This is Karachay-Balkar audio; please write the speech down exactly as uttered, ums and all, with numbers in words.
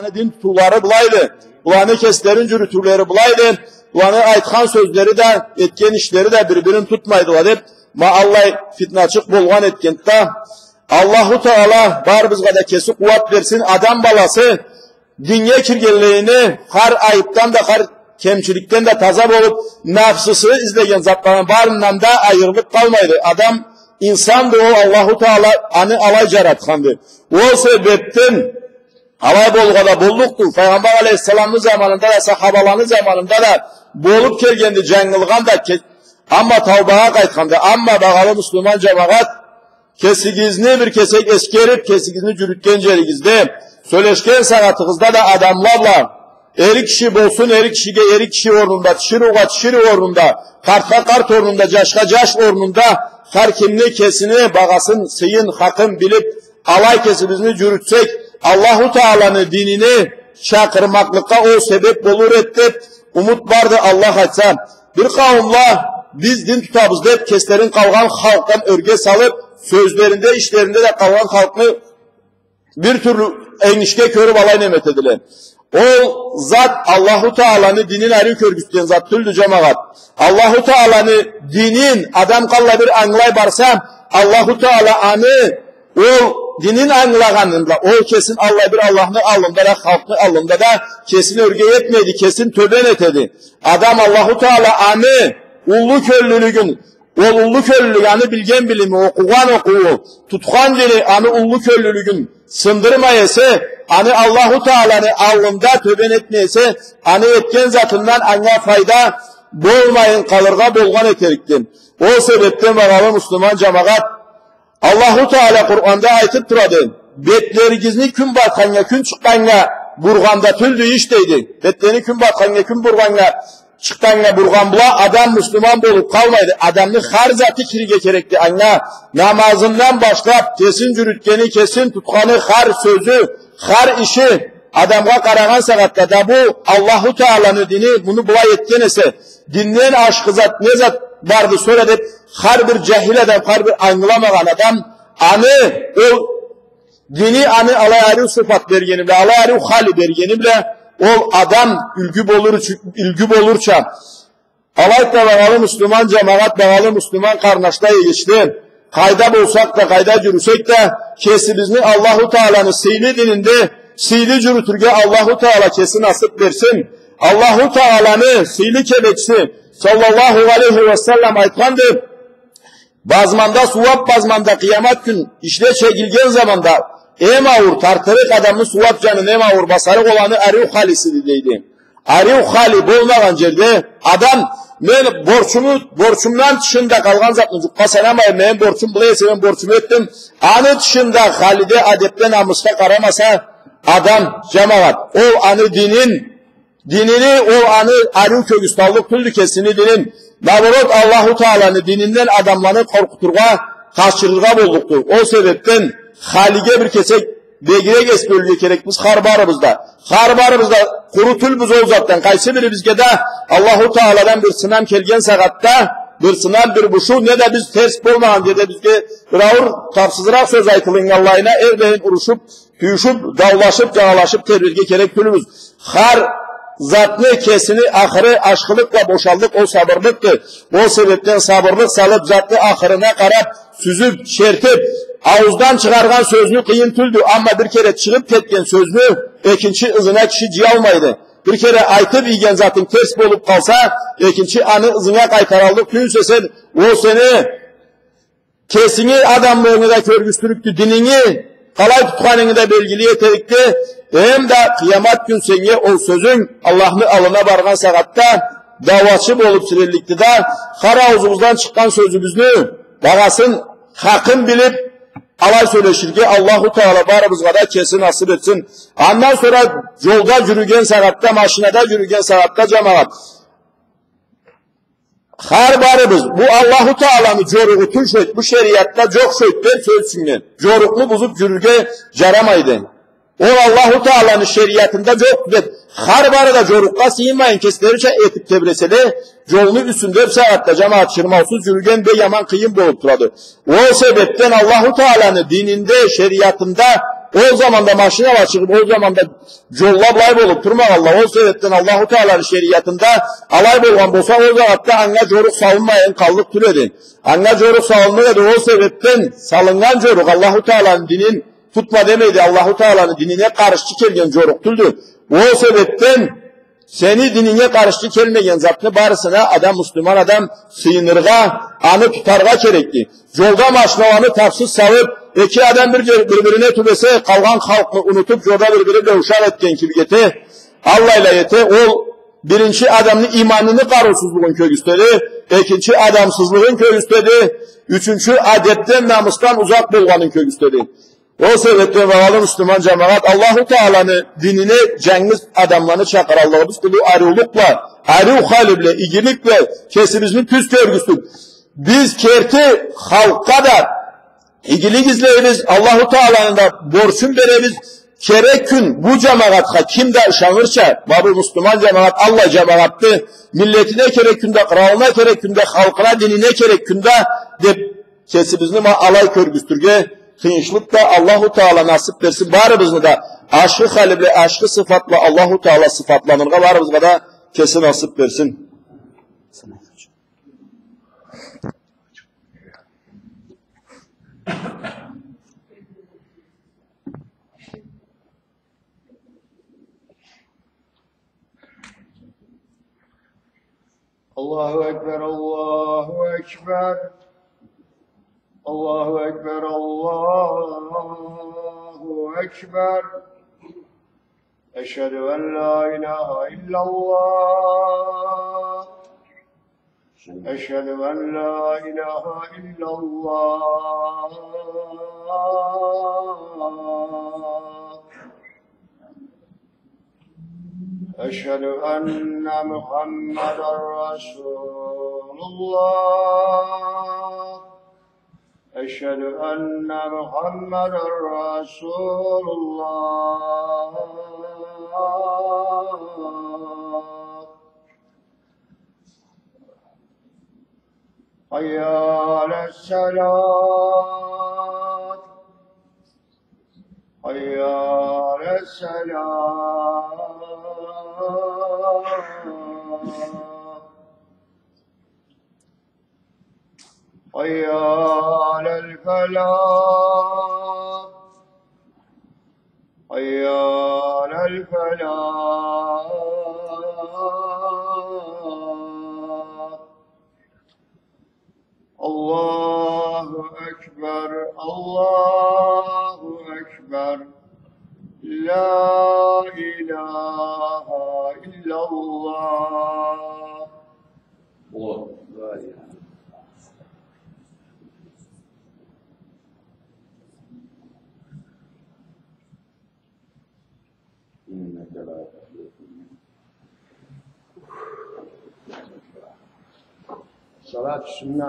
Дин тутуулары былайды. Буланы кеслерин джюрютюулери былайды. Буланы айтхан сёзлери да, этген ишлери да бир-бирин тутмайдыла деб, ма аллай фитначыкъ болгъан этгенди да. Аллаху Таала барыбызгъа да кеси къууат берсин. Адам баласы динге киргенлейине хар айыбдан да, хар кемчиликден да таза болуб, нафсысы излеген затланы барындан да айырылыб къалмайды. Адам инсанды, ол Аллаху Таала аны алай джаратханды. Ол себебден алай болургъа да боллукъду. Файгъамбар алейхиссаламны заманында да, сахабаланы заманында да болуб келгенди, джангылгъан да ке-, амма таубагъа къайтханды. Амма, багъалы муслиман джамагъат, кесигизни бир кесек эсгериб, кесигизни джюрютген джеригизде, сёлешген сагъатыгъызда да адамла бла, эри киши болсун, эри кишиге эри киши орнунда, тиширыугъа тиширыу орнунда, къартха къарт орнунда, джашха джаш орнунда, хар кимни кесини багъасын, сыйын, хакъын билиб, алай кесибизни джюрютсек, Аллаху Тааланы динине чакъырмакълыкъгъа ол себеб болур эди деб умут барды, Аллах айтса. Бир къауумла биз дин тутабыз деб, кеслерин къалгъан халкъдан ёрге салыб, сёзлеринде, ишлеринде да къалгъан халкъны бир тюрлю энгишге кёрюб алай неме этедиле. Ол зат Аллаху Тааланы динин ариу кёргюзтген зат тюлдю, джамагъат. Аллаху Тааланы динин адам къаллай бир ангылай барса, Аллаху Таала аны ол динин ангылагъанында, ол кесин аллай бир Аллахны аллында да, халкъны аллында да кесин ёрге этмейди, кесин тёбен этеди. Адам Аллаху Таала аны уллу кёллюлюгюн, ол уллу кёллюлюгю, аны билген билими, окъугъан окъууу, тутхан дини аны уллу кёллюлюгюн сындырмай эсе, аны Аллаху Тааланы аллында тёбен этмей эсе, аны этген затындан анга файда болмайын къалыргъа болгъан этерикди. Ол себебден, багъалы муслиман джамагъат, Аллаху Таала Къуранда айтыб турады: «Бетлеригизни кюн батханнга, кюн чыкъгъаннга бургъан да тюлдю иш», — дейди. Бетлерини кюн батханнга, кюн бургъаннга, чыкъгъаннга бургъан бла адам муслиман болуб къалмайды. Адамны хар заты кирирге керекди анга. Намазындан башлаб, кесин джюрютгени, кесин тутханы, хар сёзю, хар иши адамгъа къарагъан сагъатда да бу Аллаху Тааланы дини муну былай этген эсе, динден ашхы зат не зат барды сора деб, хар бир джахил адам, хар бир ангыламагъан адам, аны ол дини аны алай ариу сыфат бергени бла, алай ариу хали бергени бла, ол адам юлгю болур, юлгю болурча. Алайды да, багъалы муслиман джамагъат, багъалы муслиман къарнашла, эгечле, къайда болсакъ да, къайда джюрюсек да, кесибизни Аллаху Тааланы сыйлы дининде сыйлы джюрютюрге Аллаху Таала кеси насыб берсин. Аллаху Тааланы сыйлы келечиси саллаллаху алейхи ва саллам айтханды: «Базманда, сууаб базманда, къыямат кюн ишле чегилген заманда, эм ауур, тартырыкъ адамны сууаб джанын эм ауур басарыкъ ол аны ариу халисиди», — дейди. Ариу хали болмагъан джерде адам: «Мен борчуму, борчумдан тышында къалгъан затны джукъгъа санамайым, мени борчум былай эсе, мен борчуму этдим». Аны тышында халиде, адебде, намысха къарамаса адам, джамагъат, ол аны динин, динини, ол аны ариу кёргюзталлыкъ тюлдю кесини динин. Наоборот, Аллаху Тааланы дининден адамланы къоркъутургъа, къачырыргъа боллукъду. Ол себебден халиге бир кесек бегирек эс бёлюрге керекбиз хар барыбыз да. Хар барыбыз да къуру тюлбюз ол затдан. Къайсы бирибизге да Аллаху Тааладан бир сынам келген сагъатда, бир сынам, бир бушуу, не да биз терс болмагъан джерде бизге бир ауур, тапсызыракъ сёз айтылыннганлайына, эрлейин урушуб, тюйюшюб, даулашыб, джагъалашыб тебрерге керек тюлбюз. Хар затны кесини ахыры ашхылыкъ бла бошаллыкъ, ол сабырлыкъды. Ол себебден сабырлыкъ салыб, затны ахырына къараб, сюзюб, чертиб, аууздан чыгъаргъан сёзню къыйын тюлдю, амма бир кере чыгъыб кетген сёзню экинчи ызына киши джыялмайды. Бир кере айтыб ийген затынг терс болуб къалса, экинчи аны ызынга къайтараллыкъ тюйюлсе сен, ол сени кесинги адамлыгъынгы да кёргюзтюрюкдю, дининги къалай тутханынгы да белгили этерикди. Эм да къыямат кюн сеннге ол сёзюнг Аллахны аллына баргъан сагъатда дауачы болуб сирелликди да, хар ауузубуздан чыкъгъан сёзюбюзню багъасын, хакъын билиб, алай сёлеширге Аллаху Таала барыбызгъа да кеси насыб этсин. Андан сора джолда джюрюген сагъатда, машинада джюрюген сагъатда, джамагъат, хар барыбыз, бу Аллаху Тааланы джоругъу тюл шойт, бу шериатда джокъ шойт деб сёз ючюннге, джорукъну бузуб джюрюрге джарамайды. Ол Аллаху Тааланы шериатында джокъду деб, хар бары да джорукъгъа сыйынмайын, кеслерича этиб тебреселе, джолну юсюнде бусагъатда, джамагъат, чырмаусуз джюрюген бек аман къыйын болуб турады. Ол себебден Аллаху Тааланы дининде, шериатында Ол заманда машинала чыгъыб, ол заманда джолла былай болуб турмагъалла. Ол себебден Аллаху Тааланы шериатында алай болгъан болса, ол заманда анга джорукъ салынмайын къаллыкъ тюл эди. Анга джорукъ салынныкъ эди. Ол себебден салыннган джорукъ Аллаху Тааланы динин тутма демейди. Аллаху Тааланы динине къаршчы келген джорукъ тюлдю. Ол себебден сени дининге къаршчы келмеген затны барысына адам, муслиман адам сыйыныргъа, аны тутаргъа керекди. Джолда машиналаны табсыз салыб, эки адам бир джер-, бир-бирине тюбесе, къалгъан халкъны унутуб, джолда бир-бири бла ушакъ этген кибик эте, аллайла эте, ол биринчи адамны иманыны къарыусузлугъун кёргюзтеди, экинчи адамсызлыгъын кёргюзтеди, ючюнчю адебден, намысдан узакъ болгъанын кёргюзтеди. Ол себебден, багъалы муслиман джамагъат, Аллаху Тааланы динине джангыз адамланы чакъыраллыгъыбыз уллу ариулукъ бла, ариу халы бла, игилик бла кесибизни тюз кёргюзтюб, биз керти халкъгъа да игилик излейбиз, Аллаху Тааланы да борчун беребиз. Керек кюн бу джамагъатха ким да ышанырча, ма бу муслиман джамагъат аллай джамагъатды, миллетине керек кюнде, къралына керек кюнде, халкъына, динине керек кюнде деб, кесибизни ма алай кёргюзтюрге тыйыншлыкъ да Аллаху Таала насыб берсин. Барыбызны да ашхы халы бла, ашхы сыфат бла Аллаху Таала сыфатланыргъа барыбызгъа да кеси насыб берсин. الله أكبر، الله أكبر، الله أكبر، الله أكبر. أشهد أن لا إله إلا الله. أشهد أن لا إله إلا الله. أشهد أن محمدا رسول الله. أشهد أن محمدا رسول الله. حي على الصلاة. حي على الصلاة. حي على الفلاح. حي على الفلاح. الله أكبر، الله أكبر. لا إله إلا الله. الله. صلاة السنة.